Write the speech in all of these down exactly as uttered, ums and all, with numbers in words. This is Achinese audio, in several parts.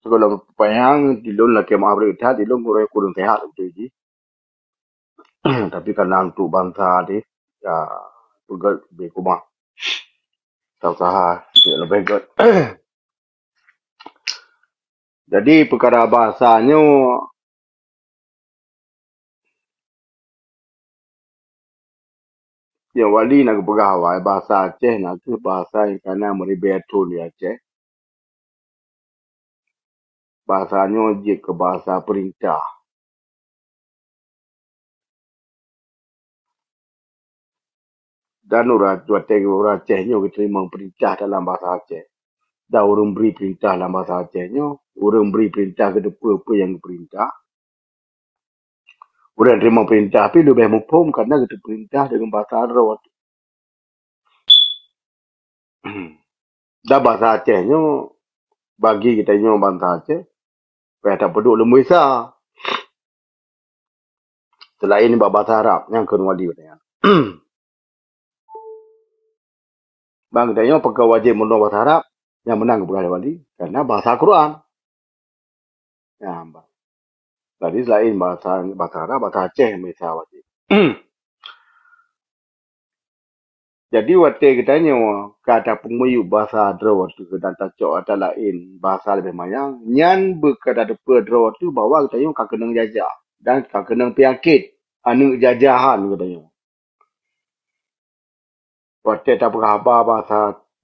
Sigohlom peupanyang, di lôn lakée meu'ah bri that, di lôn kureueng, kureueng seuhat beutôi jih. Tapi karena untuk bansa deh, ya, peugét leubeh kumah. Tausaha untuk leubeh gét. Jadi, peukara basa nyoe, ya, wali na geupeugah awai, basa Aceh na kheueh basa nyang kana meuribée thon di Aceh. Basa nyoe jeuet keu basa peurintah. Dan ureueng, watée ureueng Aceh nyoe geuteurimong peurintah dalam basa Aceh, dan ureueng bri peurintah dalam basa Aceh nyoe, ureueng bri peurintah geuteupeue peue nyang geupeurintah. Ureueng teurimong peurintah pih leubeh muphom karena geuteupeurintah deungon basa droe. Dan basa Aceh nyoe, bagi geutanyoe bansa Aceh, payah tapeuduek lom bisa. Seulaén bak basa Arab, nyang kheun wali nyan. Bang geutanyoe pakon wajéb meurunoe basa Arab, nyang meunan geupeugah lé wali, karena basa Quran. Nyan, bah. Jadi, selain bahasa, bahasa Arab, bahasa Aceh meuisa wajéb. Jadi, watée geutanyoe ka tapeumiyueb bahasa droe teuh dan tacok ata laén bahasa leubeh manyang, nyan beu ka tateupeue droe teuh bahwa geutanyoe ka keunong jajah dan ka keunong peunyakét aneuëk jajahan geutanyoe. Watée tapeugah haba basa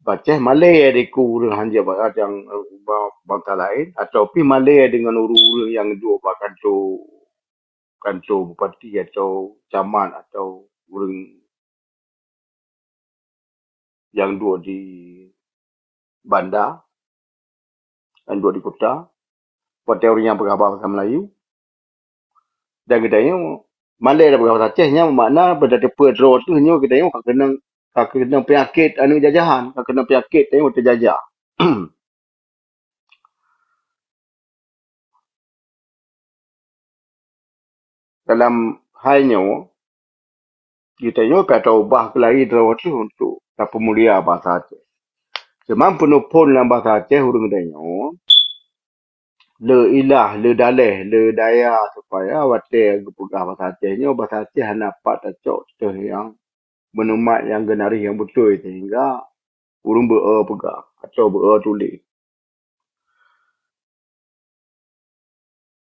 Aceh, malée di ku ureuëng hanjeuet bak nyang, ba-, bansa laén, atau pih malée deungon ureuëng-ureuëng nyang duek bak kantô, kantô bupati atau camat atau ureuëng nyang duek di banda, nyang duek di kuta. Watée ureuëng nyan peugah bahasa Melayu, dan geutanyoe malée tapeugah bahasa Aceh, nyan makna beutateupeue droe teuh nyoe geutanyoe ka keunong, ka keunong peunyakét aneuëk jajahan, ka keunong peunyakét tanyoe teujajah. Dalam hai nyoe, geutanyoe ka taubah keulayi droe teuh untuk tapeumulia basa Aceh. Teuma peunuphon lam basa Aceh ureuëng geutanyoe, le ilah, le daleh, le daya, supaya watée geupeugah basa Aceh nyoe, basa Aceh hana pat tacok teuh nyang meuneumat nyang geunari nyang beutôi, sehingga ureuëng beu-e peugah atau beu-e tuléh.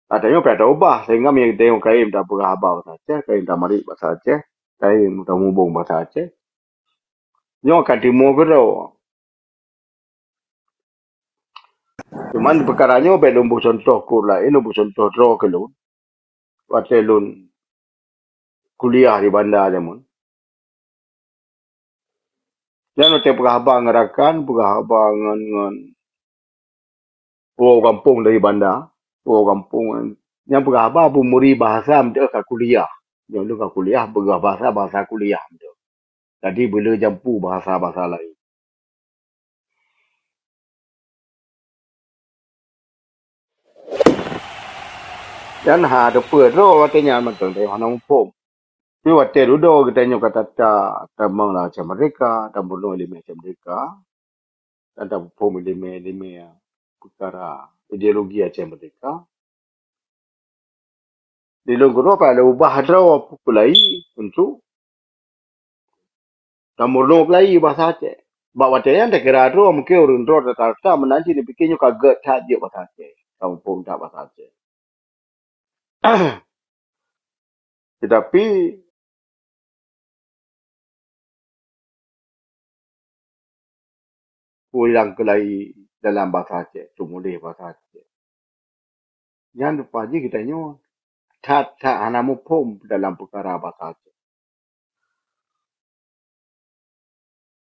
Ata nyoe payah taubah, sehingga meunyoe geutanyoe kayém tapeugah haba basa Aceh, kayém tamarit basa Aceh, kayém tamubong basa Aceh, nyoe ka timoh keudroe. Cuman peukara nyoe bék lôn beucontoh keu laén, lôn beucontoh droe keu lôn. Watée lôn kuliah di banda jameun. Nyan watée peugah haba ngon rakan, peugah haba ngon, ngon woe gampông dari banda, woe gampông nyan peugah haba peumuri bahasa meudeh ka kuliah. Nyoe lôn ka kuliah, peugah bahasa, bahasa kuliah meudeh. Jadi beuleu jampu bahasa-bahasa laén. Dan ha teupeue droe watée nyan mantong tanyoe hana muphom. Tapi watée dudoe geutanyoe ka tata tamong lam Aceh Merdeka, tamong ileumèe Aceh Merdeka, dan tamuphom ileumèe-ileumèe peukara ideologi Aceh Merdeka. Di lôn keudroe ka lôn ubah droe peukulayi untuk tameurunoe keulayi basa Aceh. Bak watée nyan takira droe mungken ureuëng droe rata-rata meunan cit neupike nyoe ka gét that jeuet basa Aceh, ka muphom that basa Aceh. Teutapi pulang keulayi dalam basa Aceh, teumuléh basa Aceh. Nyan rupa jih geutanyoe that-that hana muphom dalam peukara basa Aceh.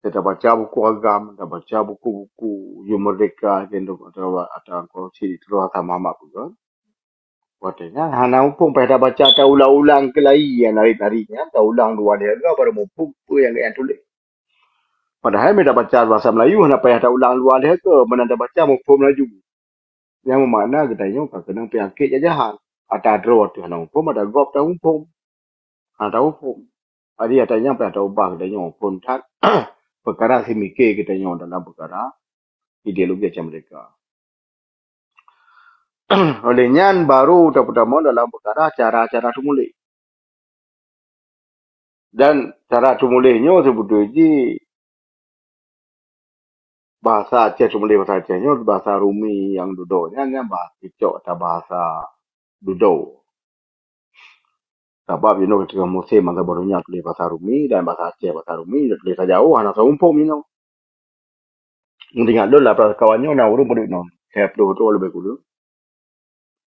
Tabaca buku agam, tabaca buku-buku Yum Merdeka, atau, atau Korupsi di Terus Asam Mamak peugah. Watée nyan hana muphom, payah tabaca, taulang-ulang keulayi nyang narit-narit nyan, taulang dua lhée ga baru muphom peue nyang geutuléh. Padahai meunyoe tabaca basa Melayu hana payah taulang dua lhée ga, meunan tabaca muphom laju. Nyang meumakna geutanyoe ka keunong peunyakét jajahan. Ata droe teuh hana muphom, ata gob tamuphom. Hana tamuphom. Jadi ata nyang payah taubah geutanyoe phon that peukara seumiké geutanyoe dalam peukara ideologi Aceh Merdeka. Oleh nyan baru tapeutamong dalam peukara cara-cara teumuléh. Dan cara teumuléh nyoe seubeutôi jih bahasa Aceh, teumuléh bahasa Aceh nyoe bahasa Rumi nyang dudoe nyan, nyan bah-, cocok ata bahasa dudoe. Sabab inoe keudroe musém masa boh donya tuléh bahasa Rumi dan bahasa Aceh bahasa Rumi, tuléh sajaoh hana soe muphom inoe. Meuingat lôn lah, kawan nyoe na ureuëng padub inoe, lhèe ploh droe leubeh kureueng.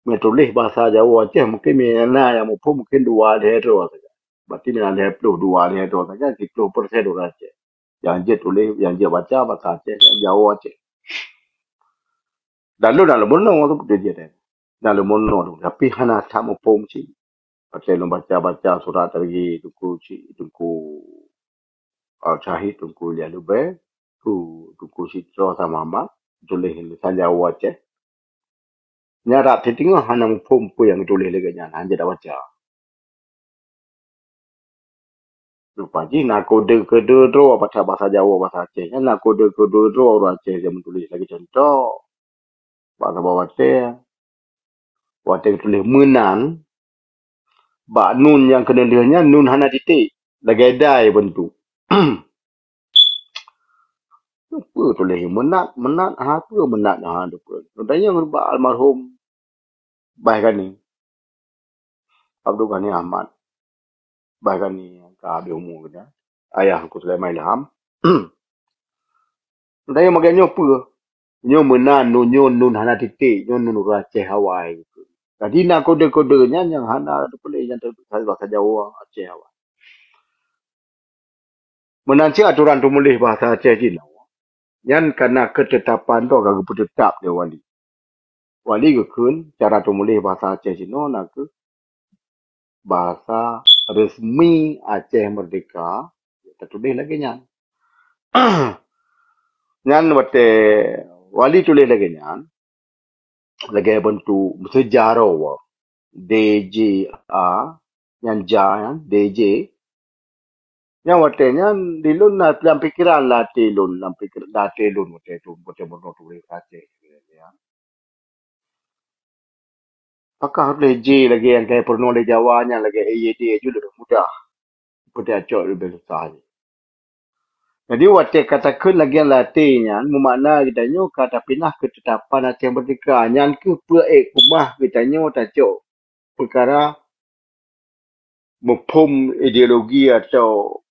Meutuléh bahasa Jawoe Aceh mungken meunyo na nyang muphom mungken dua lhèe droe saja. Berarti meunan lhèe ploh dua lhèe droe saja, siploh persen ureuëng Aceh. Nyang jeuet tuléh, nyang jeuet baca bahasa Aceh, nyang Jawoe Aceh. Dan lôn na lôn meurunoe tu beutôi jih, eh. Na lôn meurunoe tu, tapi hana that muphom cit. Watèe lôn baca-baca surat lagèe Teungku Cik, Teungku Al-Syahid, Teungku Ilyas Lubèe, Teungku Citra Sama Ahmad, tuléh lisan Jawoe Aceh. Nyan rab siteungoh hana muphom peue nyang geutuléh lagèe nyan, hana jeuet baca. Rupa jih na kode-kode droe bahasa, bahasa Jawoe, bahasa Aceh nyan na kode-kode droe ureuëng Aceh nyang meutuléh lagèe cuntoh. Bak saboh watèe, watèe geutuléh meunan, bak nun nyang keuneuk lheueh nyan nun hana titék, lagèe dai beuntuk. Peue tuléh meunat, meunat, ha, peue meunat, ha, peue. Tanyong bak almarhum Baih Gani, Abdul Ghani Ahmad. Baih Gani ka habéh umu geuh nyan. Ayah Teungku Sulaiman Ilham. Tanyong bak geuh nyoe peue? Nyoe meunan, nun nyoe nun hana titék, nyoe nun ureuëng Aceh awai. Jadi na kode-kode nyan nyang hana teupeuleueh nyan teupeuleueh bahasa Jawoe Aceh awai. Meunan cit aturan teumuléh bahasa Aceh jinoe, nyan kana keutetapan droe ka geupeuteutap lé wali. Wali geukheun cara teumuléh bahasa Aceh jinoe na kheueh bahasa resmi Aceh Merdeka, tatuléh lagèe nyan. Nyan watèe wali tuléh lagèe nyan, lagèe beuntuk meuseujah droe, D J A, nyan ja nyan, D J. Nyan watèe nyan di lôn na lam pikeran, lam até lôn, lam pikeran, lam até lôn watèe tu, watèe bunoe tuléh Aceh. Pakon tuléh J lagèe nyang ka peurunoe lé Jawa nyan lagèe E Y D aju leubeh mudah. Peue tacok leubeh susah jih. Jadi watèe ka takheun lagèe nyan lam até nyan, meumakna geutanyoe ka tapinah keutetapan Aceh Merdeka. Nyan kheueh peue ék keumah geutanyoe tacok peukara muphom ideologi atau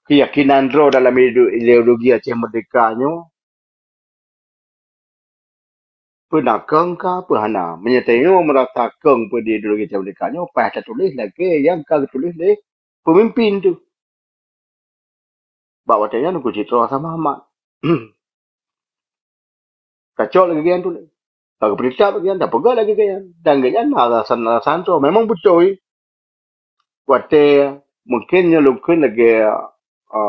keuyakinan droe dalam ideo-, ideologi Aceh Merdeka nyoe. Peue na kong ka, peue hana. Meunyoe tanyoe meurasa kong peue di ideologi Aceh Merdeka nyoe, paih tatuléh lagèe nyang ka geutuléh lé peumimpin tu. Bak watèe nyan Teungku Citra Sama Ahmad. Tacok lagèe nyan tuléh. Ka geupeuteutap lagèe nyan, tapeugah lagèe nyan. Dan geuh nyan alasan-alasan tu memang beutôi. Watèe mungken nyoe lôn kheun lagèe, a,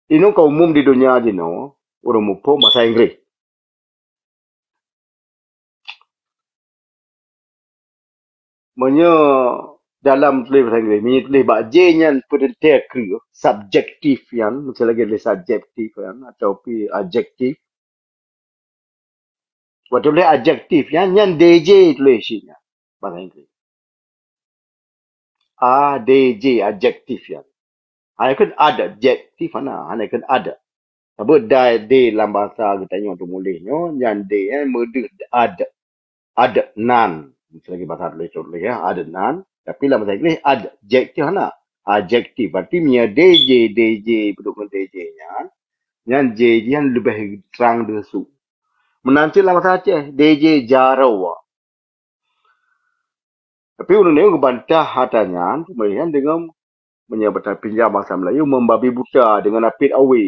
inoe ka umum di donya jinoe, ureuëng muphom bahasa Inggréh. Meunyoe dalam tuléh bahasa Inggréh, meunyoe tuléh bak J nyan peuteuntèe kreueh, subjektif nyan, miseue lagèe tuléh subjektif nyan, atau pi adjektif. Watèe tuléh adjektif nyan, nyan D J tuléh cit nyan, bahasa Inggréh. A D J, adjektif nyan. Hana kheun adjektif hana, hana kheun ad. Sabab dai D lam bahasa geutanyoe teumuléh nyoe, nyan D nyan meudeuh ad. Adnan. Miseue lagèe bahasa Inggréh contoh ya, Adnan. Tapi lam bahasa Inggréh adjektif hana. Adjektif. Berarti meunyoe D J, D J peuduek ngon D J nyan, nyan J nyan leubeh trang deuh su. Meunan cit lam bahasa Aceh, D J jaroe. Tapi ureuëng nyoe geubantah hata nyan, peumulai nyan deungon meunyoe bak tapinjam bahasa Melayu, membabi buta deungon apit awe.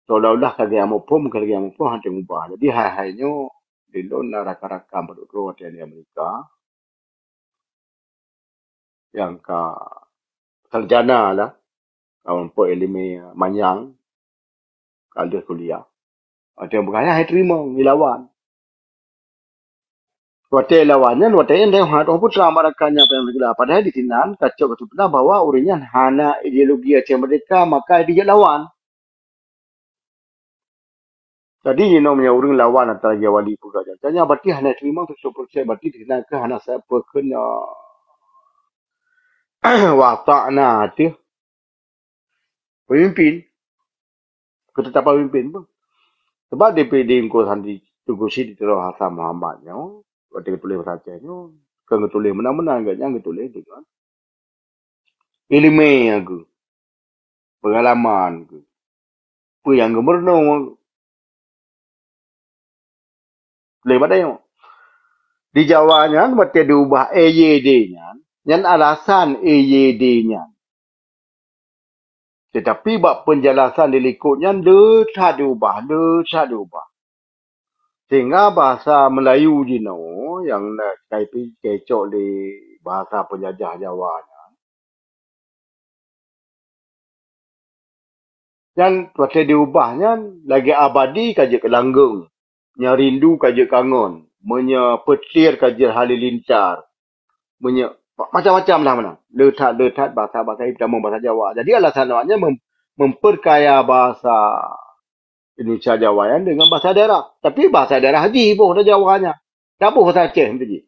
Seolah-olah ka geuyamu phom, ka geuyamu phom, hana teungubah. Jadi hai-hai nyoe, di lôn na rakan-rakan padub droe watèe di Amerika nyang ka sarjana lah, ka muphom ileumèe manyang, ka lheueh kuliah. Watèe beugaya hai teurimong, ilawan. Watèe lawan nyan, watèe nyan dayah hana teupeue trang bak rakan nyan nyang geula. Padahai di sinan ka cok ka teupeugah bahwa ureuëng nyan hana ideologi Aceh Merdeka, maka jijak lawan. Jadi, inoe meunyoe ureuëng lawan ata lagée wali peugah, nyan berarti hana teurimong seratus persen, berarti di sinan keuh hana sa-, peue kheun nyoe. Wa ata'na teuh pemimpin. Keutetapan pemimpin pun. Sebab D P D Engku Sandi Teungku Siti Tiro Hasan Muhammad nyoe, watée geutuléh bahasa Aceh nyoe, kon geutuléh meunan-meunan, gobnyan geutuléh deungon iéleumé geuh, peungalaman geuh, peue nyang geumeurunoe. Lé bak tanyoe. Di Jawa nyan, watée diubah E Y D nyan, nyan alasan E Y D nyan. Tetapi bak peunjelasan di likot nyan le that diubah, le that diubah. Sehingga bahasa Melayu jinoe nyang na kai pi-, kai cok lé bahasa peunjajah Jawa nyan, nyan watée diubah nyan lagée abadi ka jeuet keu langgeng, nyang rindu ka jeuet kangon, meunyoe peutir ka jeuet halilintar, meunyoe ma-, macam-macam lah meunan. Le that, le that bahasa-bahasa itamong bahasa Jawa. Jadi alasan awaknyan mem-, memperkaya bahasa Indonesia Jawa nyan dengan bahasa daerah. Tapi bahasa daerah jiboh dah Jawa nyan. Dak boh bahasa Aceh meunan jih.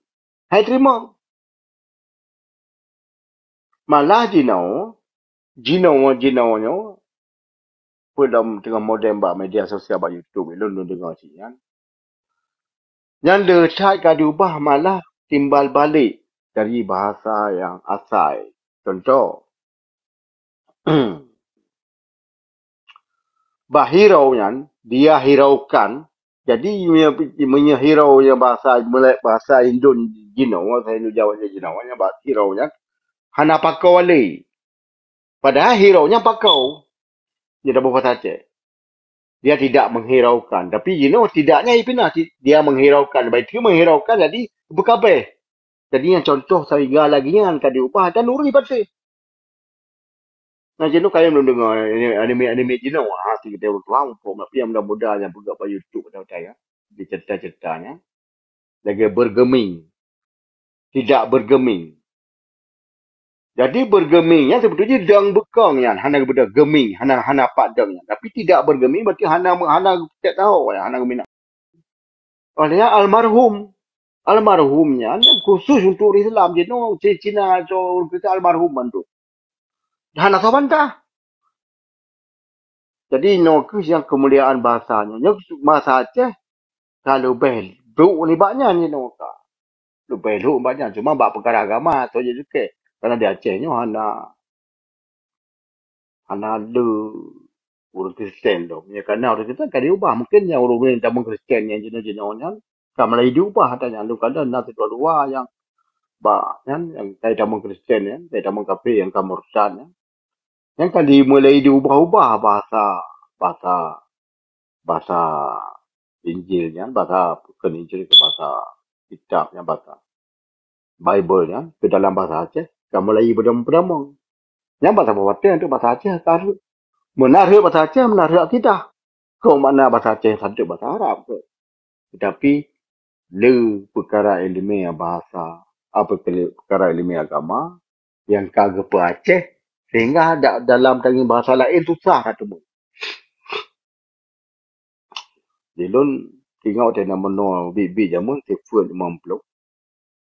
Hai teurimong. Malah jinoe, jinoe, jinoe nyoe, peue lom teungoh modern bak media sosial, bak YouTube, lôn, lôn deungoe cit nyan. Nyan le that ka diubah malah timbal balek dari bahasa nyang asai. Contoh, bak hirau nyan, dia hiraukan. Jadi, meunyoe, meunyoe hirau nyan bahasa, bahasa Indon jinoe, bahasa Indon Jawa jinoe, nyan bak hirau nyan hana pakau lé. Padahai hirau nyan pakau. Nyan dak boh bahasa Aceh. Dia tidak menghiraukan. Tapi jinoe tidaknya ipinah, ti-, dia menghiraukan. Baik itu menghiraukan, jadi beukabeh. Jadi nyang contoh sariga lagée nyan ka diubah dan ureuëng patéh. Nah, jinoe kayém lôn deungoe anime-anime jinoe, ha, si geutanyoe ureuëng tuha muphom, tapi nyang muda-muda nyang peugah bak YouTube pada utai ya. Di cerita-cerita nyan. Lagée bergeming. Tidak bergeming. Jadi bergeming nyan sebetulnya dong beukong nyan, hana geubeudôh geming, hana, hana pat dong nyan. Tapi tidak bergeming berarti hana, hana geupeugah teuhôi, hana geuminah. Oleh nyan almarhum. Almarhum nyan khusus untuk ureuëng Islam jinoe, si Cina, so, ureuëng Kristen almarhum mandum. Hana soe bantah. Jadi, nyoe kheueh nyang keumuliaan bahasa nyoe. Nyoe bahasa Aceh ka leubeh brok nibak nyan jinoe ka. Leubeh lhok nibak nyan. Cuma bak peukara agama, soe jeuet cukée. Karena di Aceh nyoe hana, hana le ureuëng Kristen lom. Ya, karena ureuëng Kristen ka diubah. Mungkin nyang ureuëng-ureuëng tamong Kristen nyang jinoe-jinoe nyan ka mulai diubah ata nyan. Lôn kalon na sidroe dua nyang bak nyan, nyang ka tamong Kristen nyan, ka tamong kafé, nyang ka murtad nyan. Nyan ka dimulai diubah-ubah bahasa, bahasa, bahasa Injil nyan, bahasa, bukan Injil, ke bahasa kitab nyan, bahasa Bible nyan, ke dalam bahasa Aceh, ka mulai beudong-beudong. Nyan bahasa Aceh, untuk bahasa Aceh, ka rhot. Meunan rhot bahasa Aceh, meunan rhot akidah. Kok makna bahasa Aceh, satu bahasa Arab ke? Tetapi le peukara iéleumé bahasa, apa keu le peukara iéleumé agama nyang ka geupeu Aceh, sehingga da-, dalam tangieng bahasa laén susah that teumé. Di lôn ingat watée na meunoe biet-biet jameun sifeuet limong ploh,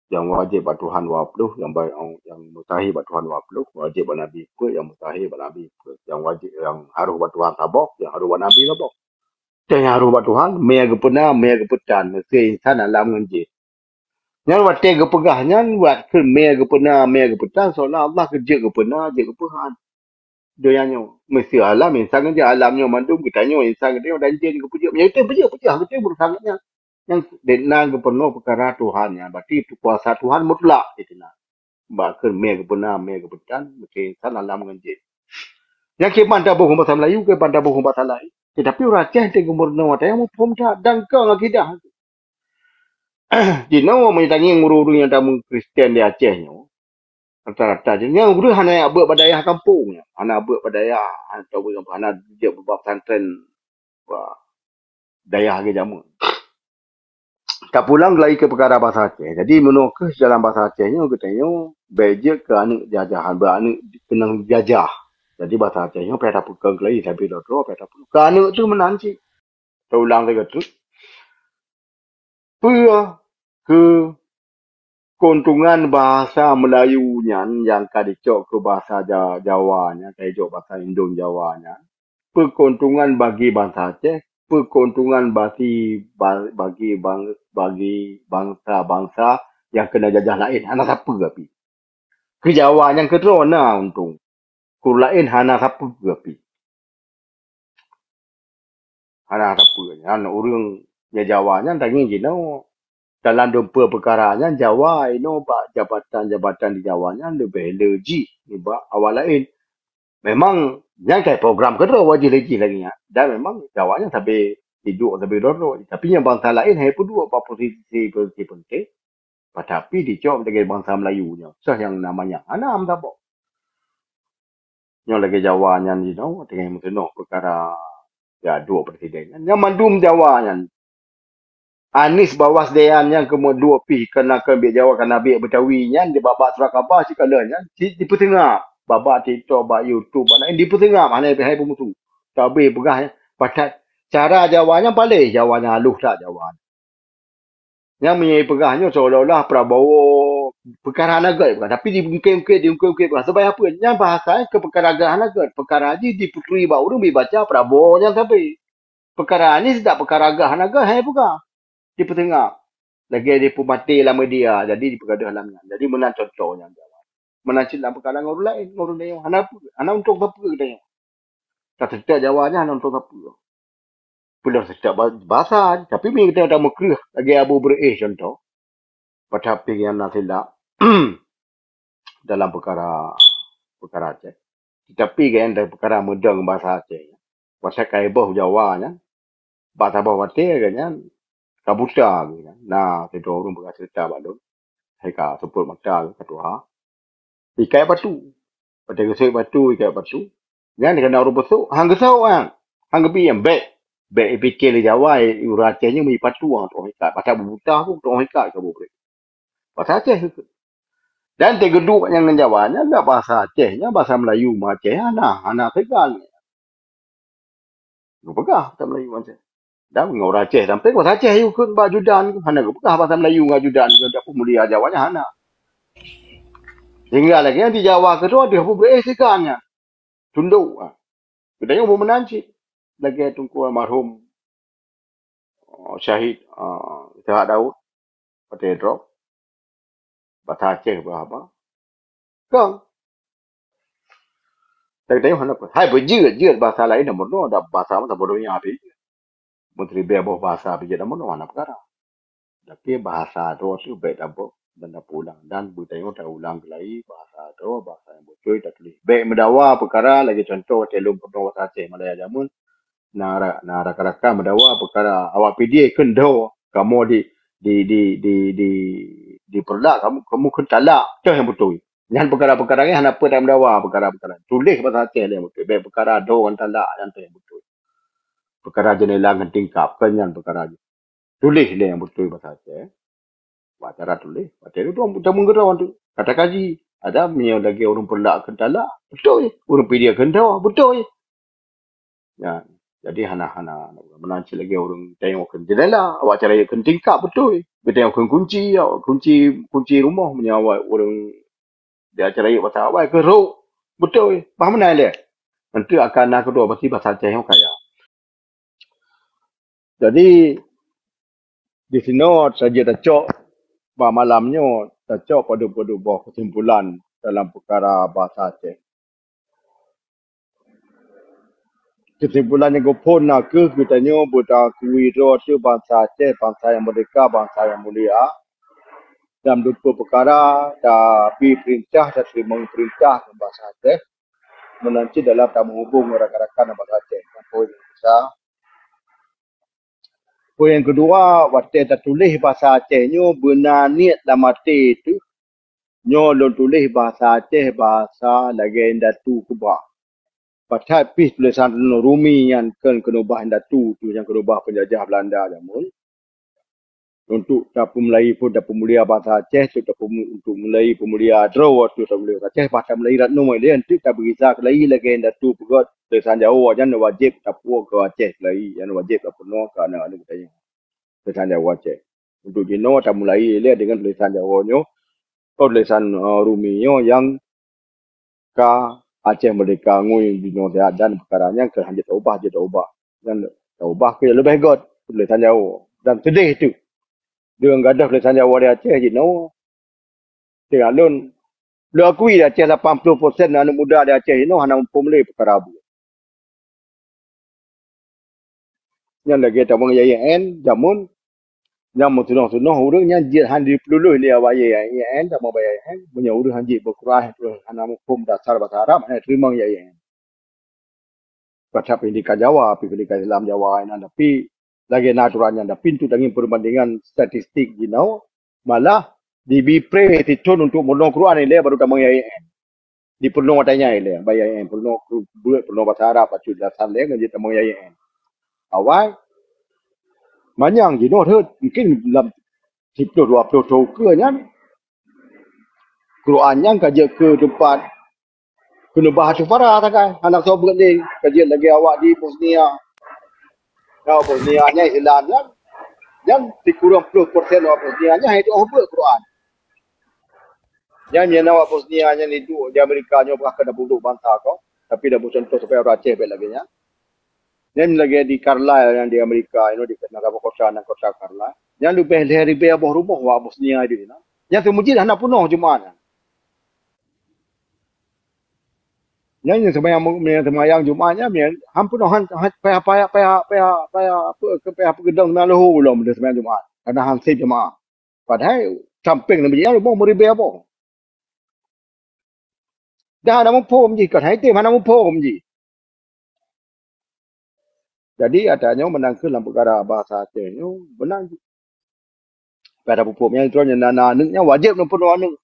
nyang wajéb bak Tuhan dua ploh, nyang ba-, nyang mustahil bak Tuhan dua ploh, wajéb bak Nabi peuet, nyang mustahil bak Nabi peuet, nyang wajéb, nyang harôh bak Tuhan saboh, nyang harôh bak Nabi saboh. Dan nyang harôh bak Tuhan, mé geupeuna, mé geupeutan, meusé insan alam ngon jin. Nyan watée geupeugah nyan, buet kheun mé geupeuna, mé geupeutan, seolah Allah keu jeuet geupeuna, jeuet geupeuhan. Donya nyoe, meusé alam insan ngon jin, alam nyoe mandum geutanyoe, insan geutanyoe dan jin geupeujeuet. Meunyoe geutanyoe peujeuet, peujeuet, geutanyoe beureusaha ngon nyan. Nyang na geupeurunoe peukara Tuhan nyan, berarti kuasa Tuhan mutlak di sinan. Bak kheun mé geupeuna, mé geupeutan, meusé insan alam ngon jin. Nyang kiban taboh ngon basa Melayu, kiban taboh ngon basa laén. Tetapi ureuëng Aceh teuh geumeurunoe watée nyan muphom that dan kong akidah. Jinoe meunyoe tangieng ureuëng-ureuëng nyang tamong Kristen di Aceh nyoe, rata-rata jih nyan ureuëng hana jak beuet bak dayah kampung nyan, hana beuet bak dayah, hana tahu beuet, hana jeuet bak pesantren, bak dayah lagée jameun. Tapulang lagi keu peukara basa Aceh. Jadi, meunoe kheueh dalam basa Aceh nyoe, geutanyoe bék jeuet keu aneuëk jajahan, beu aneuëk keunong jajah. Jadi, basa Aceh nyoe payah tapeukong lagi, tapi droe-droe payah tapeukong. Keu aneuëk tu meunan cit. Taulang lagée treuk. Peue keu keuntungan bahasa Meulayu nyan nyang ka jicok keu bahasa Ja-, Jawa nyan, ka jicok bahasa Indon Jawa nyan? Peue keuntungan bagi bansa Aceh? Peue keuntungan bagi ba-, bagi bang-, bagi bansa-bansa nyang keuneuk jajah laén? Hana sapeue pih. Keu Jawa nyang keudroe na untông. Keu laén hana sapeue pih. Hana sapeue nyan ureuëng nyang Jawa nyan tangieng jinoe. Dalam dumpeue peukara nyan Jawa inoe bak jabatan-jabatan di Jawa nyan leubeh le jih nibak awak laén. Memang nyan kai program keudroe wajih le jih lagée nyan. Dan memang Jawa nyan sabe iduek sabe droe-droe. Tapi nyang bansa laén hai peuduek bak posisi-posisi penting. Tapi dicok lagée bansa Meulayu nyoe. Soh nyang namanya hana meusaboh. Nyoe lagée Jawa nyan jinoe teungoh meutunoh peukara ya duek presiden nyan. Nyang mandum Jawa nyan. Anies Baswedan nyan keumeuduek pih kana keu biek Jawa kana biek Betawi nyan di babak surat khabar sikalon nyan di, dipeuteungab. Babak TikTok, bak YouTube, bak laén dipeuteungab hana hai peumusu. Tapi peugah nyan, pakat cara Jawa nyan paléh Jawa nyan halôh that Jawa nyan. Nyang meunyoe peugah nyoe seolah-olah Prabowo peukara hana gét peugah, tapi di ungkét-ungkét, di ungkét-ungkét peugah. Sebab apa? Nyan bahasa keu peukara gét hana gét. Peukara jih diputri bak ureuëng bi baca Prabowo nyan sabe. Peukara nyan sidak peukara gét hana gét hai peugah. Dipeuteungab. Lagée dipeumaté lam media, jadi dipeugah deuh lam nyan. Jadi meunan contoh nyan. Meunan cit lam peukara ngon ureuëng laén, ngon ureuëng laén hana peue, hana untông sapeue geutanyoe. Tateutap Jawa nyan hana untông sapeue. Peuleueh seutap ba-, basa, tapi meunyoe geutanyoe tameukreueh lagée Abu Beureueh contoh, padahai pih nyan na silap dalam peukara, peukara Aceh. Tetapi gobnyan dalam peukara meudong basa Aceh, pasal ka iboh Jawa nyan, bak saboh watée gobnyan ka buta gobnyan. Na sidroe ureuëng peugah ceurita bak lôn, hai ka seupôt mata ka tuha. Ikai batu. Watée geuseuet batu, ikai batu. Nyan dikana ureuëng beusôk, han geusôk nyan. Han geubri nyan, bék. Bék ipike lé Jawa, ureuëng Aceh nyoe meupatu ngon tu'oh ikat. Pasal bubuta pun tu'oh ikat ka bubrek. Basa Aceh keu. Dan teugeuduk nyang ngon Jawa nyan dak basa Aceh nyan, basa Melayu ma Aceh hana, hana seugan. Geupeugah basa Melayu Aceh. Dan ngon ureuëng Aceh sampai basa Aceh yue kheun bak ajudan, hana geupeugah basa Melayu ngon ajudan, ngon dapur mulia Jawa nyan hana. Sehingga lagée nyan di Jawa keudroe deuh bubrek seugan nyan. Tundok. Geutanyoe beu meunan cit. Lagée Teungku almarhum, oh, syahid, ah, Ishak Daud, watée drop. Basa Aceh bah haba. Kang. Tapi tanyoe hana pun. Hai beujeuet-jeuet basa laén na meurunoe, dak basa masa bodoh nyan habéh. Menteri beuboh basa beujeuet na meurunoe hana peukara. Tapi bahasa droe tu bék taboh dan tapeuulang dan beutanyoe taulang keulai bahasa droe, bahasa nyang beutôi tatuléh. Bék meudawa peukara lagée contoh watée lôn peunoh basa Aceh Malaya jameun, na ra-, na rakan-rakan meudawa peukara awak P D I kheun dho kamoe di, di, di, di, di, di peureulak kamoe, kamoe kheun talak, toh nyang beutôi. Nyan peukara-peukara nyan hana peue tameudawa peukara-peukara. Tuléh basa Aceh lé nyang beutôi. Bék peukara dho ngon talak nyan toh nyang beutôi. Peukara jeundela ngon tingkap, kon nyan peukara jih. Tuléh lé nyang beutôi basa Aceh. Bak cara tuléh, watée tu tameugeudong tu. Kata kaji, ada meunyoe lagée ureuëng peureulak kheun talak, beutôi. Ureuëng P D I kheun dho, beutôi. Ya, jadi hana, hana, hana meunan cit lagée ureuëng tanyoe kheun jeundela, awak cara kheun tingkap, beutôi. Geutanyoe kheun kunci, awak kunci, kunci rumoh meunyoe awak ureuëng di acara yue basa awai keu rhok, beutôi. Bah meunan lé. Nanti akan na keudroe pasti basa Aceh nyang kaya. Jadi, di sinoe saja tacok bak malam nyoe, tacok padub-padub boh keusimpulan dalam peukara basa Aceh. Keusimpulan nyang geuphon na kheueh geutanyoe beutaakui droe teuh bansa Aceh, bansa nyang meurdehka, bansa nyang mulia. Dan dumpeue peukara tabi peurintah, tateurimong peurintah ngon bansa Aceh. Meunan cit dalam tameuhubong ngon rakan-rakan bansa Aceh. Nyan poin nyang keusa. Poin nyang keudua, watée tatuléh basa Aceh nyoe beuna niet lam até teuh. Nyoe lôn tuléh basa Aceh, basa lagée indatu keubah. Padahai pih tulésan Rumi nyan kon keuneubah indatu teuh nyang keuneubah peunjajah Beulanda jameun. Untuk tapeumulai phon tapeumulia bahasa Aceh, untuk tapeumu-, untuk mulai peumulia droe, untuk tapeumulia bahasa Aceh, bah tameulai rat nyoe lé, untuk tabeugisa keulai lagèe indatu peugöt tulisan Jawa nyan wajéb tapuwoe keu Aceh keulai, nyan wajéb tapeurunoe keu aneuk-aneuk geutanyoe. Tulisan Jawa Aceh. Untuk jinoe tamulai lé deungon tulisan Jawa nyoe, oh, tulisan, eh, Rumi nyoe nyang ka Aceh Merdeka ngui jinoe siat dan peukara nyan keu hanjeuet taubah, jeuet taubah. Dan taubah keu leubeh göt tulisan Jawa. Dan seudeh teuh. Deungon gadôh tulisan Jawa di Aceh jinoe. Teuka lôn, lôn akui di Aceh lapan ploh persen aneuk muda di Aceh jinoe hana muphom lé peukara buet. Nyan lagèe tamong I A I N jameun, nyang meutunoh-tunoh ureueng nyan jeuet han jipeululus lé awak I A I N, tamong bak I A I N, meunyoe ureueng han jeuet beukurai, hana muphom dasar bahasa Arab, hana teurimong I A I N. Padahai pendidikan Jawa, pendidikan Islam Jawa inan, tapi lagèe na aturan nyan, tapi untuk tangieng perbandingan statistik jinoe, malah dibi pre sithon untuk meurunoe Quran ilèe baru tamong I A I N. Dipeurunoe watèe nyan ilèe, bak I A I N peurunoe, peurunoe bahasa Arab, bacut dasar lé ngon jeuet tamong I A I N. Awai, manyang jinoe rhot, mungkin lam siploh dua ploh thon keue nyan, Quran nyan ka jeuet keu teumpat keuneubah ateueh para sagai, hana soe beuet lé, ka jeuet lagèe awak di Bosnia. Awak Bosnia nyan Islam nyan, nyan sikureueng ploh persen awak Bosnia nyan hana jiôh beuet Quran. Nyan, nyan awak Bosnia nyan iduek di Amerika nyoe, bah ka na peuduek bansa ko, tapi na peucontoh supaya ureueng Aceh bèk lagèe nyan. Nyan lagèe di Carlisle nyan di Amerika, you know, di na saboh kota, nan kota Carlisle. Nyan leubeh lhèe ribèe boh rumoh awak Bosnia di na. Nyan seumeujid hana peunoh Jumat nyan. Nyan nyang seumayang, nyang seumayang Jumat nyan, nyan han peunoh, han, han payah, payah, payah, payah, payah, apa, payah peugeudong na leuhô lom dia seumayang Jumat. Karena han sép jeumaáh. Padahai sampéng lam jih nyan rumoh meuribèe boh. Dah hana muphom jih, kon hai tem hana muphom jih. Jadi, ata nyoe meunan kheueh lam peukara bahasa Aceh nyoe, meunan. Pada pupuk nyan, droe nyan na, na aneuk nyan wajéb neupeurunoe aneuk.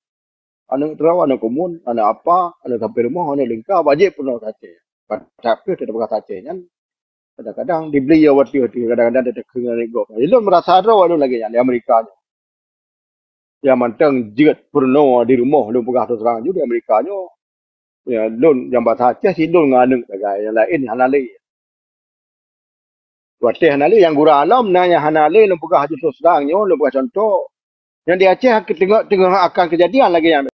Aneuk droe, aneuk keumuen, aneuk apa, aneuk sampéng rumoh, aneuk lingka, wajéb peurunoe Aceh. Padahai teuh teuka bahasa Aceh nyan, kadang-kadang dibeli ya watèe-watèe, kadang-kadang teuka ngon gob. Lôn meurasa droe lôn lagèe nyan di Amerika nyoe. Nyang mantong jeuet peurunoe di rumoh, lôn peugah terus terang ju di Amerika nyoe. Ya, lôn nyang bahasa Aceh sidon ngon aneuk sagai, nyang laén hana lé. Watèe hana lé, nyang gura lom na nyang hana lé, lôn peugah ju terus terang nyoe, lôn peugah contoh. Nyang di Aceh teungoh, teungoh akan keujadian lagèe nyan.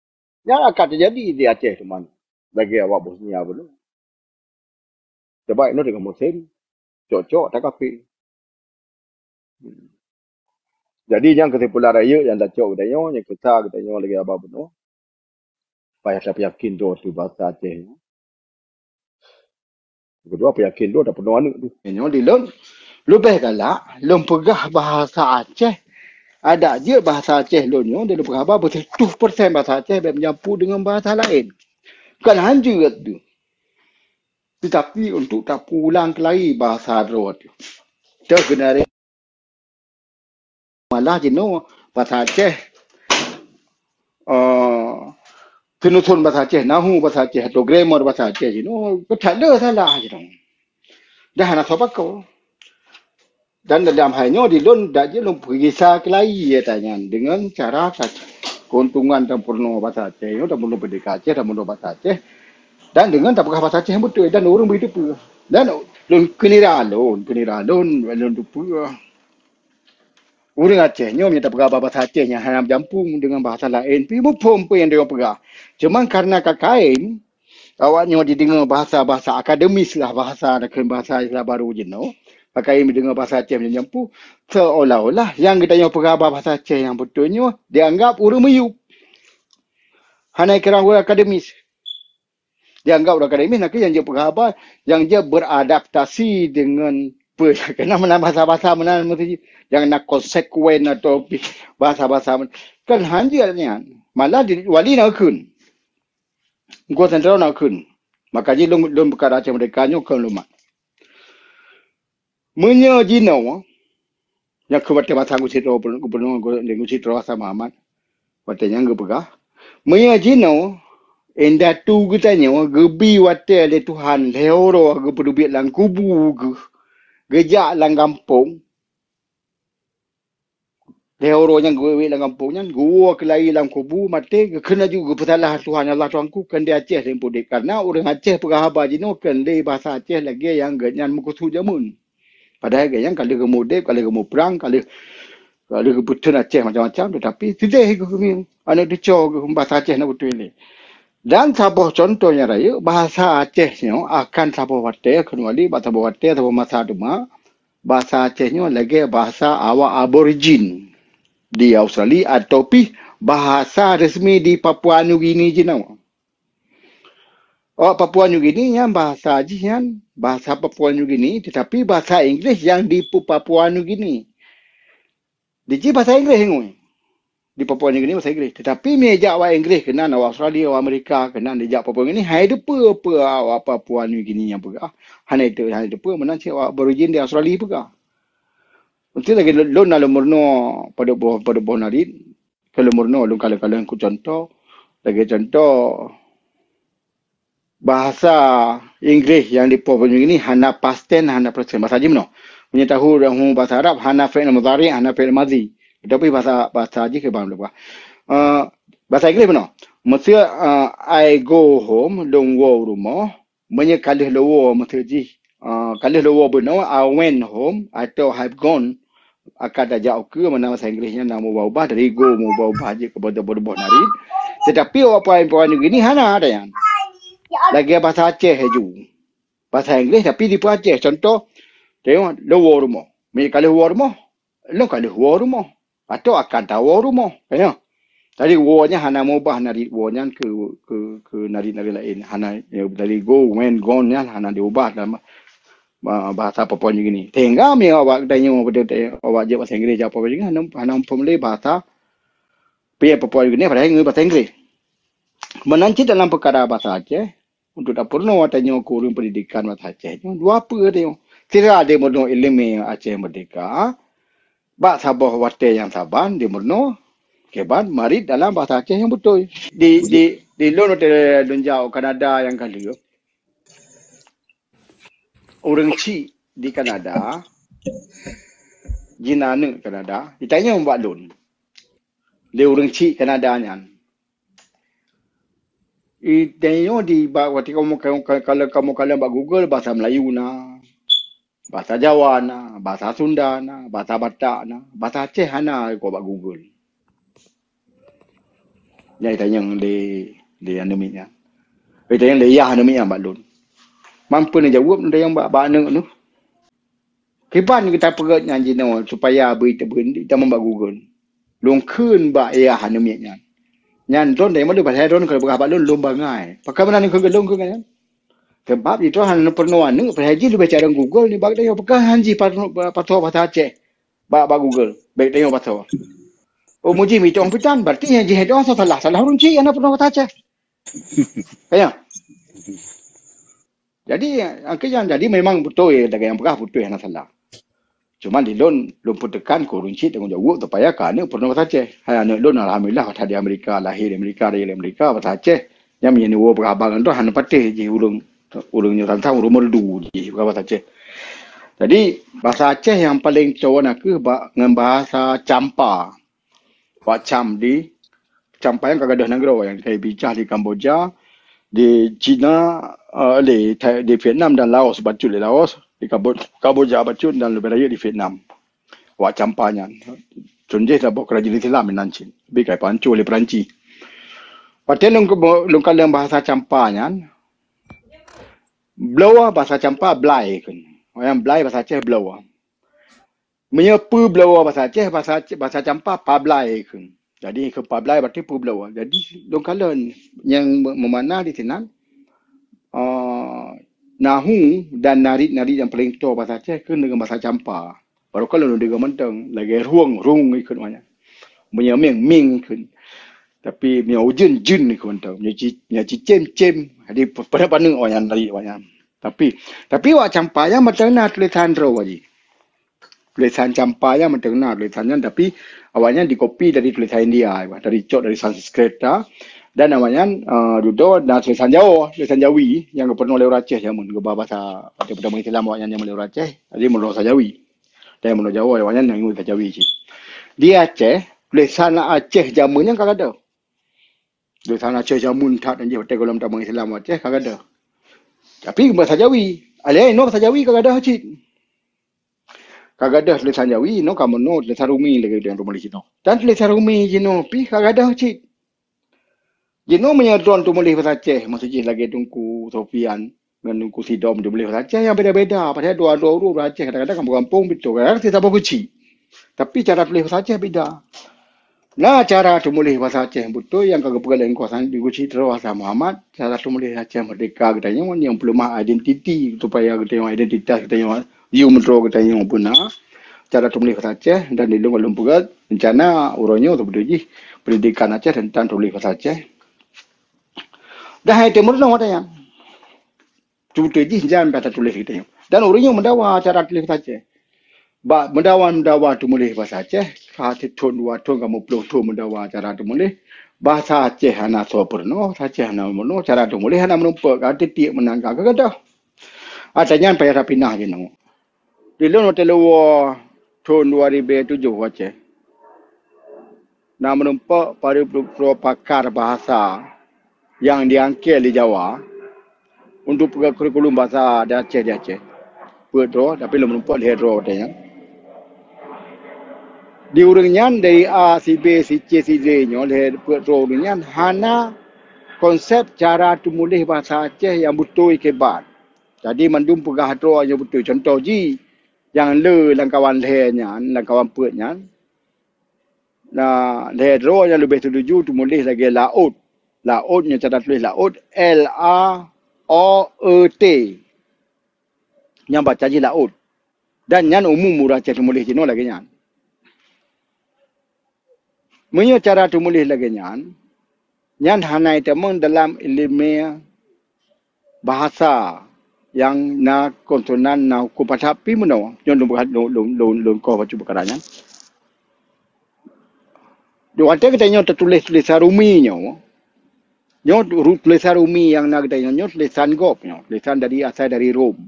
Nyan akan teujadi di Aceh teuma lagèe awak Bosnia bunoe. Sabab inoe teungoh musém cok-cok takafé. Jadi, nyang keusimpulan rayeuk nyang tacok geutanyoe, nyang keusa geutanyoe lagèe haba bunoe, payah tapeuyakin droe teuh bahasa Aceh nyoe. Keudua, peuyakin droe tapeurunoe aneuk teuh. Nyoe di lôn, leubeh galak lôn peugah bahasa Aceh. Adak jeuet bahasa Aceh lôn nyoe, di lôn peugah haba beutôi tuh persen bahasa Aceh bèk meujampu deungon bahasa laén. Kon han jeuet teuh. Tetapi untuk tapeuulang keulai bahasa droe teuh. Teuh keuneurang malah jinoe bahasa Aceh, eh, seunuson bahasa Aceh, nahu bahasa Aceh, atau grammar bahasa Aceh jinoe, keu that le salah jinoe. Dah hana soe pakoe. Dan dalam hal nyoe di lôn dak jeuet lôn peugisa keulai ata nyan deungon cara ka-, keuntungan dan peurunoe bahasa Aceh nyoe dan peurunoe pendidikan Aceh dan peurunoe bahasa Aceh dan deungon tapeugah bahasa Aceh nyang beutôi dan ureueng bri teupeue. Dan lôn keunira lôn, keunira lôn, lôn teupeue. Ureueng Aceh nyoe meunyo tapeugah bahasa Aceh nyang hana meujampung deungon bahasa laén, pi muphom peue nyang deungon peugah. Cuman karena ka kaén, awak nyoe jideungoe bahasa-bahasa akademis lah, bahasa nakheun bahasa Islam barô jinoe. Ka kaén jideungoe bahasa Aceh meunyo jampu, seolah-olah nyang geutanyoe peugah bahasa Aceh nyang beutôi nyoe dianggap ureueng miyueb. Hana kirang ureueng akademis. Dianggap ureueng akademis nakeuh nyang jeuet peugah haba, nyang jeuet beradaptasi deungon peue nyang keunan meunan bahasa-bahasa meunan meusti nyang na konsekuen atau pi-, bahasa-bahasa meunan. Kan han jeuet nyan. Malah di, wali na kheun. Gurèe santri na kheun. Maka jih lôn, lôn peukara Aceh Merdeka nyoe kheun lôn mat. Meunyoe jinoe, nyang keu watèe masa geusidroe gubunur, gubunur geusidroe Hasan Muhammad, watèe nyan geupeugah, meunyoe jinoe indatu geutanyoe geubi watèe lé Tuhan lhèe uroe geupeuteubiet lam kubu geuh, geujak lam gampông, Lheueh uroe nyan geuwék-wék lam gampông nyan, geuwoe keulayi lam kubu, maté, geukheun laju geupeusalah Tuhan, "Ya Allah Tuhanku, keuneuk di Aceh lé udép." Karena ureuëng Aceh peugah haba jinoe keuneuk di bahasa Aceh lagée nyang geuhnyan meukeusut jameun. Padahai geuhnyan ka lheueh geumudép, ka lheueh geumuprang, ka lheueh, ka lheueh geupeutheun Aceh macam-macam, tetapi sideh geuh aneuëk teuco geuh bahasa Aceh na beutôi lé. Dan saboh contoh nyang rayeuk, bahasa Aceh nyoe akan saboh watée, kecuali bak saboh watée, saboh masa teuma, bahasa Aceh nyoe lagée bahasa awak Aborigin di Australia atau pih bahasa resmi di Papua New Guinea jinoe. Awak Papua New Guinea nyan bahasa jih nyan bahasa Papua New Guinea, tetapi bahasa Inggris yang di Pu-, Papua New Guinea. Di jih bahasa Inggris ngui. Di Papua New Guinea bahasa Inggris. Tetapi meujak awak Inggris keunan, awak Australia, awak Amerika keunan dijak Papua New Guinea, hai teupeue peue awak Papua New Guinea nyang peugah. Hana itu, hana teupeue meunan cit awak Aborigin di Australia peugah. Mesti lagi lôn na lôn meurunoe padub boh, padub boh narit. Keu lôn meurunoe lôn kalon-kalon ku contoh. Lagi contoh, bahasa Inggris yang di Papua New Guinea hana past tense, hana present. Bahasa jih meunoe. Meunyoe tahu dalam bahasa Arab hana fi'il mudhari, hana fi'il madhi. Tapi bahasa, bahasa jih ke bang lupa. Uh, bahasa Inggris meunoe. Meuseu uh, "I go home", lôn woe rumoh. Meunyoe ka lheueh lôn woe, meuseu jih, uh, ka lheueh lôn woe bunoe, "I went home" atau "I've gone", akan tajak ukeue meunan bahasa Inggris nyan na meuubah-ubah dari "go", meuubah-ubah jeuet keu boh-boh narit. Tetapi awak Papua New Guinea hana ada nyan. Lagée bahasa Aceh laju. Bahasa Inggris tapi di Aceh. Contoh, tengok, lôn woe rumoh. Meunyoe ka lheueh woe rumoh, lôn ka lheueh woe rumoh. Atau akan tawoe rumoh. Ka nyoe. Jadi woe nyan hana meuubah narit woe nyan keu, keu, keu narit-narit laén. Hana, dari "go", "went", "gone" nyan hana diubah dalam ba-, bahasa Papua New Guinea. Sehingga meunyoe awak tanyoe beutôi, awak jeuet bahasa Inggris jak Papua New Guinea, hana, hana muphom lé bahasa pih Papua New Guinea, padahai ngon bahasa Inggris. Meunan cit dalam peukara bahasa Aceh, untuk tapeurunoe tanyoe keu ureuëng pendidikan bahasa Aceh nyoe, dua peue tanyoe. Sira dimeurunoe iéleumé Aceh Merdeka, bak saboh watée nyang saban dimeurunoe kiban marit dalam bahasa Aceh nyang beutôi. Di, di, di lôn watée lôn jak u Kanada nyang ka lheueh, ureuëng chik di Kanada, jih na aneuëk Kanada, jitanyong bak lôn lé ureuëng chik Kanada nyan. Jitanyong di bak, watée kamoe, kamoe, kalau kamoe kalon bak Google, bahasa Melayu na, bahasa Jawa na, bahasa Sunda na, bahasa Batak na, bahasa Aceh hana iko bak Google. Nyan jitanyong lé, lé aneuëk miet nyan. Jitanyong lé yah aneuëk miet nyan bak lôn. Man peue neujaweueb, neutanyong bak, bak aneuëk neuh. Kiban geuta peugét nyan jinoe supaya beu, beu tamong bak Google. Lôn kheun bak yah aneuëk miet nyan. Nyan droen dari mana, padahai droen ka peugah bak lôn, lôn bangai. Pakon meunan kheun keu lôn kheun nyan? Sebab jih droen hana peurunoe aneuëk, padahai jih leubeh carông Google nibak tanyoe. Pakon han jih pasoe bahasa Aceh bak, bak Google, bék tanyoe pasoe. Oh, mujih mitong pitan, berarti nyang jih droen salah, salah ureuëng chik hana peurunoe bahasa Aceh. Ka nyoe. Jadi, akhé nyan jadi memang beutôi lagée nyang peugah, beutôi hana salah. Cuma di lôn, lôn peuteukan keu ureuëng chik tanggong jaweueb supaya ka aneuëk peurunoe bahasa Aceh. Hai aneuëk lôn, alhamdulillah, watée di Amerika, lahé di Amerika, raya di Amerika, bahasa Aceh. Nyan meunyoe neuwoe peugah haba ngon droen hana patéh jih ureuëng, ureuëng nyoe tantang ureuëng Meureudu jih peugah bahasa Aceh. Jadi, bahasa Aceh nyang paleng cot na kheueh ba-, ngon bahasa Champa. Wak Cham di Champa nyang ka gadôh nanggroe nyang ka bijah di Kamboja, di China, eh, di Thai, di Vietnam dan Laos, bacut di Laos, di Kambo-, Kamboja bacut dan leubeh rayeuk di Vietnam. Wak Champa nyan. Cun jih saboh keurajeuen Islam inan cit. Bi ka ipanco lé Perancis. Watée lôn keubo-, lôn kalon bahasa Champa nyan, bloe bahasa Champa blai kheun. Awaknyan blai bahasa Aceh bloe. Meunyoe peubloe bahasa Aceh, bahasa, bahasa Champa pablai kheun. Jadi kheun pablai berarti peubloe. Jadi lôn kalon nyang me-, meumana di sinan, eh, nahu dan narit-narit nyang paleng toe bahasa Aceh kheun deungon bahasa Champa. Baru kalon lôn deungon mantong lagée rueng, rueng ikheun awaknyan. Meunyoe mieng, mieng kheun. Tapi meunyoe ujeuen, jeuen ikheun mantong. Meunyoe ci-, meunyoe cicém, cém. Jadi paneuk-paneuk awaknyan narit awaknyan. Tapi, tapi wak Champa nyan mantong na tulésan droe jih. Tulésan Champa nyan mantong na tulésan nyan, tapi awaknyan dikopi dari tulésan India, dari cok dari Sanskrit, dan awaknyan, eh, dudoe na tulésan Jawa, tulésan Jawi nyang geupeurunoe lé ureuëng Aceh jameun, geuba bahasa, watée peutama Islam awaknyan jameun lé ureuëng Aceh, jadi meurunoe bahasa Jawi. Dan meurunoe Jawa awaknyan nyang ingat bahasa Jawi cit. Di Aceh, tulésan Aceh jameun nyan ka gadôh. Tulésan Aceh jameun that nyan jih watée gohlom tamong Islam Aceh ka gadôh. Tapi bahasa Jawi. Alai inoe bahasa Jawi ka gadôh cit. Ka gadôh tulésan Jawi, inoe ka meunoe tulésan Rumi lagée nyang tulésan Rumi jinoe pih ka gadôh cit. Jinoe meunyoe droe tumuléh bahasa Aceh, maksud jih lagée Teungku Sofian ngon Teungku Sidom tumuléh bahasa Aceh nyang beda-beda. Padahai dua-dua ureuëng bahasa Aceh kadang-kadang kampung-kampung beutôi, kadang-kadang sisabah keuchik. Tapi cara tuléh bahasa Aceh beda. Na cara tumuléh bahasa Aceh beutôi nyang ka geupeugah lé Teungku Hasan di Guci Tero Hasan Muhammad, cara tumuléh Aceh Merdeka geutanyoe nyang peuleumah identiti supaya geutanyoe identitas geutanyoe yue meudroe geutanyoe beuna cara tumuléh bahasa Aceh dan di lôn lôn peugah rencana uroe nyoe teubeudôh jih pendidikan Aceh tentang tuléh bahasa Aceh. Dah hai timur nyoe watée nyan. Teubeudôh jih jan bak tatuléh geutanyoe. Dan ureuëng nyoe meudawa cara tuléh bahasa Aceh. Bak meudawa-meudawa tumuléh bahasa Aceh, ka sithon dua thon ka meuploh thon meudawa cara tumuléh. Bahasa Aceh hana soe peurunoe, bahasa Aceh hana meurunoe, cara tumuléh hana meunumpok, ka teutiek meunangka ka gadôh. Ata nyan payah tapinah jinoe. Di lôn watée lôn woe thon dua ribée tujoh u Aceh, na meunumpok padub droe pakar bahasa nyang diangkée lé Jawa untuk peugah kurikulum bahasa di Aceh, di Aceh. Peuet droe, tapi lôn meunumpok lhée droe watée nyan. Di ureuëng nyan dari A, si B, si C, si D nyoe lhée peuet droe ureuëng nyan hana konsep cara tumuléh bahasa Aceh nyang beutôi kiban. Jadi mandum peugah droe nyang beutôi. Contoh jih, nyang le lam kawan lhée nyan, lam kawan peuet nyan, na lhée droe nyang leubeh teutuju tumuléh lagée laôt. Laôt nyoe cara tuléh laôt, L A O E T. Nyang baca jih laôt. Dan nyan umum ureuëng Aceh tumuléh jinoe lagée nyan. Meunyoe cara tumuléh lagée nyan, nyan hana itamong dalam iéleumé bahasa nyang na konsonan na huköm padahai pih meunoe. Nyoe lôn, lôn, lôn, lôn, lôn koh bacut peukara nyan. Di watée geutanyoe tatuléh tulésan Rumi nyoe, nyoe ru-, tulésan Rumi nyang na geutanyoe nyoe tulésan gob nyoe, tulésan dari asai dari Rom.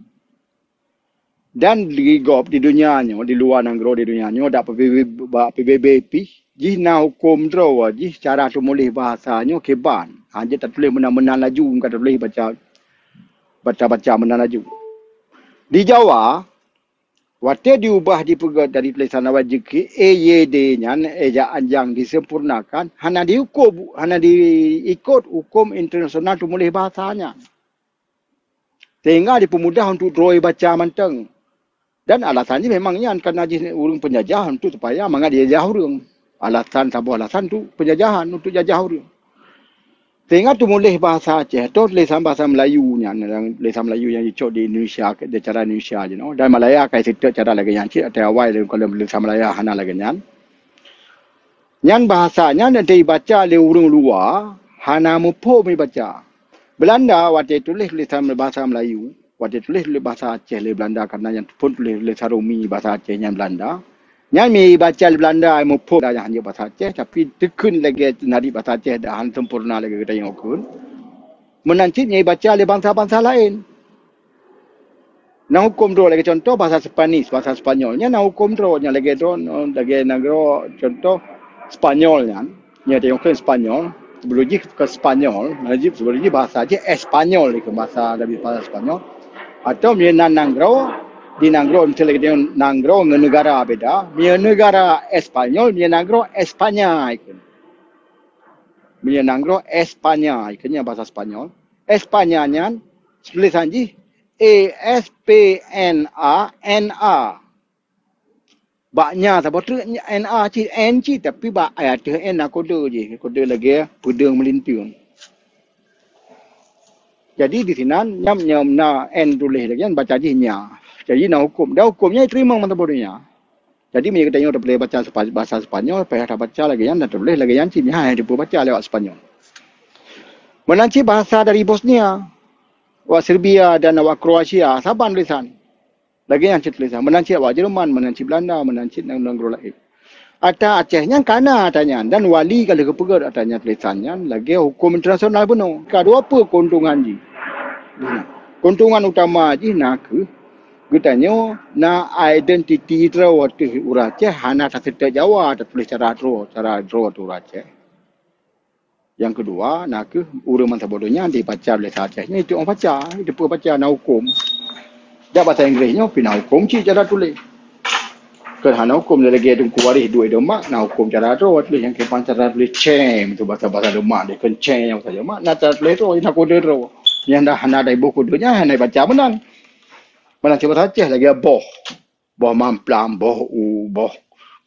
Dan di gob di donya nyoe, di luwa nanggroe di donya nyoe, dak P B B, bak P B B pih, jih na huköm droe jih cara tumuléh bahasa nyoe kiban. Ha, jeuet tatuléh meunan-meunan laju, ka tatuléh baca, baca-baca meunan laju. Di Jawa, watée diubah dipeugét dari tulésan awai jeuet keu E Y D nyan, ejaan nyang disempurnakan, hana dihuköm, hana diikot huköm internasional tumuléh bahasa nyan. Sehingga dipeumudah untuk droe baca mantong. Dan alasan jih memang nyan karena jih ureuëng penjajah untuk supaya mangat jajah ureuëng. Alasan saboh alasan untuk penjajahan, untuk jajah ureuëng. Sehingga tumuléh bahasa Aceh atau tulésan bahasa Melayu nyan, tulésan Melayu nyang jicok di Indonesia, di cara Indonesia jinoe. Dan Malaya kai seutôt cara lagée nyan cit, ateueh awai lé kalau tulésan Malaya hana lagée nyan. Nyan bahasa nyan dan ibaca lé ureuëng luwa hana muphom ibaca. Belanda watée tuléh tulésan bahasa Melayu, watée tuléh tuléh bahasa Aceh lé Belanda karena nyan pun tuléh tulésan Rumi bahasa Aceh nyan Belanda. Nyan mi ibaca lé Belanda muphom dah hanya bahasa Aceh tapi teukheun lagée nadi bahasa Aceh dah han sempurna lagée geutanyoe kheun. Meunan cit nyang ibaca lé bansa-bansa laén. Na huköm droe lagée contoh bahasa Spanish, bahasa Spanyol. Nyan na huköm droe nyang lagée droe lagée nanggroe contoh Spanyol nyan. Nyan teuka Spanyol, sebelum jih ke Spanyol, sebelum jih bahasa jih Espanyol ke bahasa dari bahasa Spanyol. Atau meunyoe na nanggroe di nanggroe misalnya nanggroe ngon negara beda. Meunyoe negara Espanyol, meunyoe nanggroe Espanya ikeu. Meunyoe nanggroe Espanya, ikeu nyan bahasa Spanyol. Espanya nyan tulésan jih E S P N A N A. Bak nya saboh treuk N A cit, N cit, tapi bak ai ateueh N na kode jih, kode lagée peudeueng meulinteung. Jadi di sinan nyam nyam na N tuléh lagée nyan baca jih nya. Jadi na huköm. Dan huköm nyan iteurimong mantong boh donya. Jadi meunyoe geutanyoe tapeureulée baca bahasa Spanyol, payah tabaca lagée nyan dan tuléh lagée nyan cit nyan hai tapeubaca lewat Spanyol. Meunan cit bahasa dari Bosnia, awak Serbia dan awak Kroasia saban tulésan. Lagée nyan cit tulésan. Meunan cit awak Jerman, meunan cit Belanda, meunan cit nanggroe laén. Ata Aceh nyan kana ata nyan dan wali ka lheueh geupeugét ata nyan tulésan nyan lagée huköm internasional bunoe. Ka dua peue keuntungan jih. Keuntungan utama jih na kheueh Geutanyoe na identiti droe ateueh ureueng Aceh, hana taseutôt Jawa, tatuléh cara droe, cara droe ateueh ureueng Aceh. Nyang keudua, na kheueh ureueng bansa bodoh nyan dibaca lé Aceh nyan, itu ureueng baca, itu peue baca na huköm. Jak basa Inggréh nyoe pih na huköm cit cara tuléh. Kan hana huköm lagée Teungku Waréh duek Demak, na huköm cara droe tuléh nyang keupan cara tuléh cem tu basa-basa Demak deh, kan cem basa Demak, na cara tuléh droe, na kode droe. Nyang dah hana daiboh kode nyan hana baca meunan. Meunan cit basa Aceh lagée boh. Boh mamplam, boh u, boh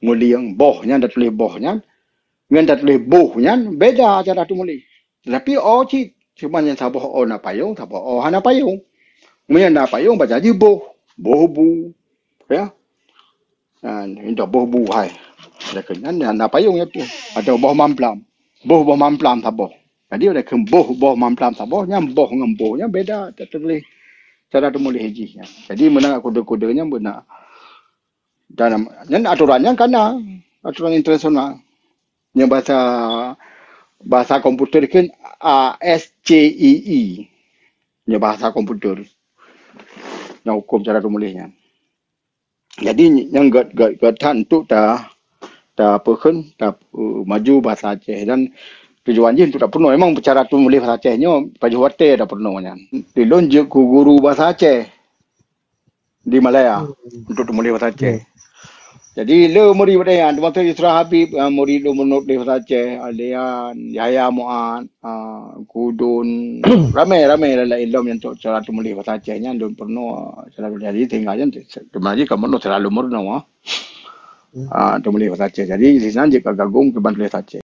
ngulieng, boh nyan tatuléh boh nyan. Ngon tatuléh boh nyan beda cara tumuléh. Tetapi o cit, cuma nyang saboh o na payong, saboh o hana payong. Meunyoe na payong baca jih boh, boh bu. Ya. Nah, itu boh bu hai. Ada nyan na payong ya tu. Atau boh mamplam. Boh boh mamplam saboh. Jadi ada kheun boh boh mamplam saboh, nyan boh ngon boh nyan beda tatuléh cara tumuléh jih nyan. Jadi meunan kode-kode nyan beuna. Dan nyan aturan nyan kana aturan internasional. Nyang bahasa bahasa komputer kan A S C E E. Nyang bahasa komputer. Nyang huköm cara tumuléh nyan. Jadi nyang gét gét gét that untuk ta ta peukheun ta uh, maju bahasa Aceh dan tujuan jih untuk ta peurunoe. Memang cara tumuléh bahasa Aceh nyoe pajoh watée ta peurunoe nyan. Di lôn jeuet ku guru bahasa Aceh di Malaya untuk tumuléh bahasa Aceh. Jadi le murid pada yang termasuk Yusra Habib, ah, murid lôn meunut lé bahasa Aceh, Alian, Yahya Muad, ah, Kudun, ramai-ramai lain lom yang tu cara tumuléh bahasa Aceh nyan lôn peurunoe cara jadi tinggal nyan teuma jih ka meunut selalu meureunoe. Ah, tumuléh bahasa Aceh. Jadi di sana jih ka gabung ke bantuléh bahasa Aceh.